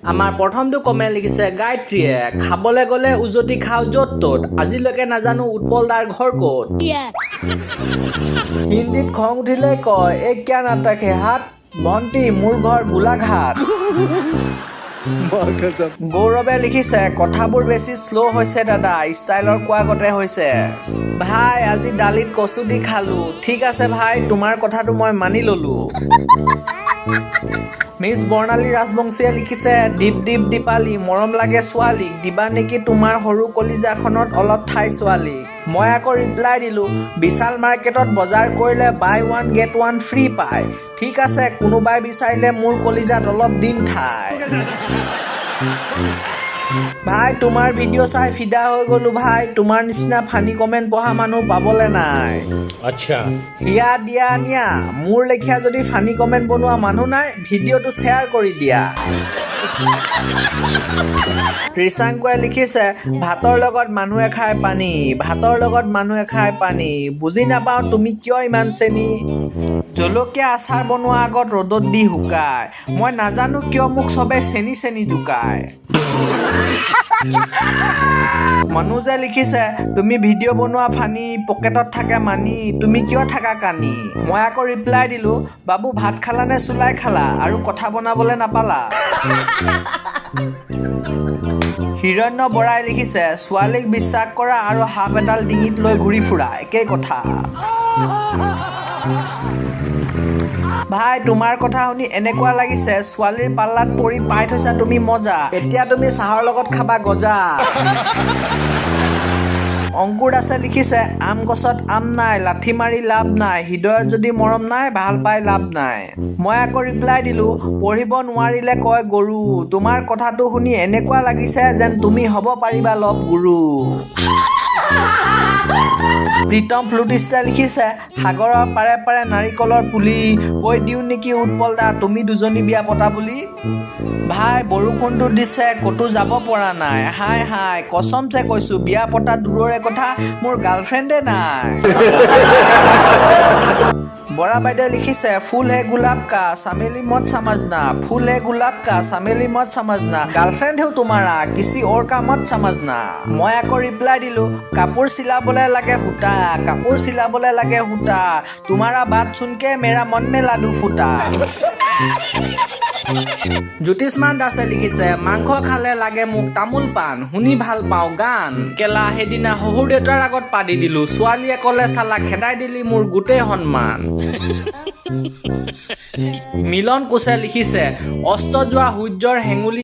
আমাৰ প্ৰথমটো কমেণ্ট লিখিছে গায়ত্ৰীয়ে, খাবলৈ গ'লে উজতি খাওঁ য'ত ত'ত, আজিলৈকে নাজানো উৎপল দাৰ ঘৰ ক'ত। হিন্দীত খং উঠিলে কয়, "ये क्या नाटक है"। হাত ভণ্টি, মোৰ ঘৰ গোলাঘাট। গৌৰৱে লিখিছে, কথাবোৰ বেছি শ্ল' হৈছে দাদা, ষ্টাইলৰ কোৱা গতে হৈছে। ভাই, আজি দালিত কচু দি খালো। ঠিক আছে ভাই, তোমাৰ কথাটো মই মানি ললো। মিছ বৰ্ণালী ৰাজবংশীয়ে লিখিছে, দীপ দীপ দীপালী, মৰম লাগে ছোৱালীক, দিবা নেকি তোমাৰ সৰু কলিজাখনত অলপ ঠাই ছোৱালীক? মই আকৌ ৰিপ্লাই দিলোঁ, বিশাল মাৰ্কেটত বজাৰ কৰিলে buy one get one free পায়। ঠিক আছে, কোনোবাই বিচাৰিলে মোৰ কলিজাত অলপ দিম ঠাই। ভাই, তোমাৰ ভিডিঅ' চাই ফিদা হৈ গ'লো ভাই, তোমাৰ নিচিনা ফানি কমেণ্ট পঢ়া মানুহ পাবলে নাই। হিয়া দিয়া নিয়া, মোৰ লেখীয়া যদি ফানি কমেণ্ট বনোৱা মানুহ নাই, ভিডিঅ'টো শ্বেয়াৰ কৰি দিয়া। ৰিচাংকুৱে লিখিছে, ভাতৰ লগত মানুহে খায় পানী, ভাতৰ লগত মানুহে খায় পানী, বুজি নাপাওঁ তুমি কিয় ইমান চেনি। জলকীয়া আচাৰ বনোৱা আগত ৰ'দত দি শুকায়, মই নাজানো কিয় মোক চবে চেনি চেনি জোকায়। মনোজে লিখিছে, তুমি ভিডিঅ' বনোৱা ফানি, পকেটত থাকে মানি, তুমি কিয় থাকা কানি? মই আকৌ ৰিপ্লাই দিলোঁ, বাবু, ভাত খালা নে চুলাই খালা আৰু কথা বনাবলৈ নাপালা? হিৰণ্য বৰাই লিখিছে, ছোৱালীক বিশ্বাস কৰা আৰু সাপ এডাল ডিঙিত লৈ ঘূৰি ফুৰা একেই কথা। ভাই, তোমাৰ কথা শুনি এনেকুৱা লাগিছে, ছোৱালীৰ পাল্লাত পৰি পাই থৈছা তুমি মজা, এতিয়া তুমি চাহৰ লগত খাবা গজা। অংকুৰ দাসে লিখিছে, আম গছত আম নাই, লাঠি মাৰি লাভ নাই, হৃদয়ত যদি মৰম নাই, ভাল পাই লাভ নাই। মই আকৌ ৰিপ্লাই দিলোঁ, পঢ়িব নোৱাৰিলে কয় গৰু, তোমাৰ কথাটো শুনি এনেকুৱা লাগিছে যেন তুমি হ'ব পাৰিবা লভ গুৰু। প্ৰীতম ফ্লুটিষ্টাই লিখিছে, সাগৰৰ পাৰে পাৰে নাৰিকলৰ পুলি, কৈ দিওঁ নেকি উৎপল দা, তুমি দুজনী বিয়া পতা বুলি? ভাই, বৰষুণটো দিছে, ক'তো যাব পৰা নাই। হাই হাই, কচমছে কৈছোঁ, বিয়া পতা দূৰৰে কথা, মোৰ গাৰ্লফ্ৰেণ্ডে নাই। বৰা বাইদেৱে লিখিছে, फूल है गुलाब का, चमेली मत समझना, फूल है गुलाब का, चमेली मत समझना, গাৰ্লফ্ৰেণ্ড हूँ तुम्हारा, किसी और का मत समझना। মই আকৌ ৰিপ্লাই দিলোঁ, কাপোৰ চিলাবলৈ লাগে সূতা, কাপোৰ চিলাবলৈ লাগে সূতা, तुम्हारा बात सुनके मेरा मन में लाडू फूटा। জ্যোতিষ্মান দাসে লিখিছে, মাংস খালে লাগে মোক তামোল পাণ, শুনি ভাল পাওঁ গান। কেলা, সেইদিনা শহুৰ দেউতাৰ আগত পাদি দিলো, ছোৱালীয়ে ক'লে, চালা খেদাই দিলি মোৰ গোটেই সন্মান। মিলন কোচে লিখিছে, অস্ত যোৱা সূৰ্যৰ হেঙুলি